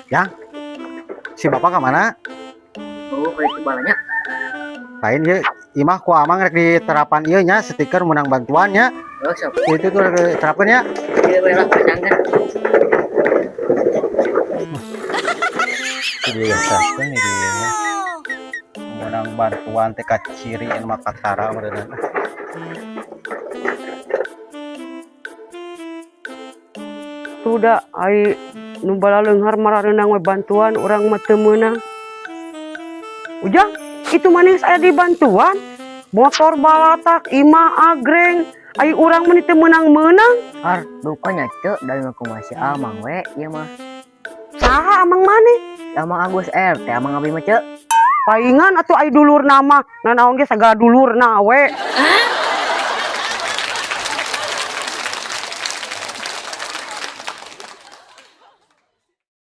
Yang si bapak ke mana? Oh, kayak kebalanya. Lain ya, imah ku amang rek diterapan ieu nya stiker menang bantuannya. Oh, siap. Itu tuh rek diterapkan ya. Iya, boleh lah, pasangkan. Itu dia terapkan ini dia ya. Menang bantuan TK ciri anu mah katara meureunna. Tuh da ai nu balaleunghar marareunang we bantuan urang mah teu meunang. Ujang, itu manis aya di bantuan. Motor balatak, imah agreng, ai urang mah teu meunang-meunang. Har, dukanya cek dari aku masih amang we, iya mah. Saha amang maneh? Amang Agus RT, amang abi mah cek. Paingan atuh ai dulur nama, nanaon ge sagala dulurna we.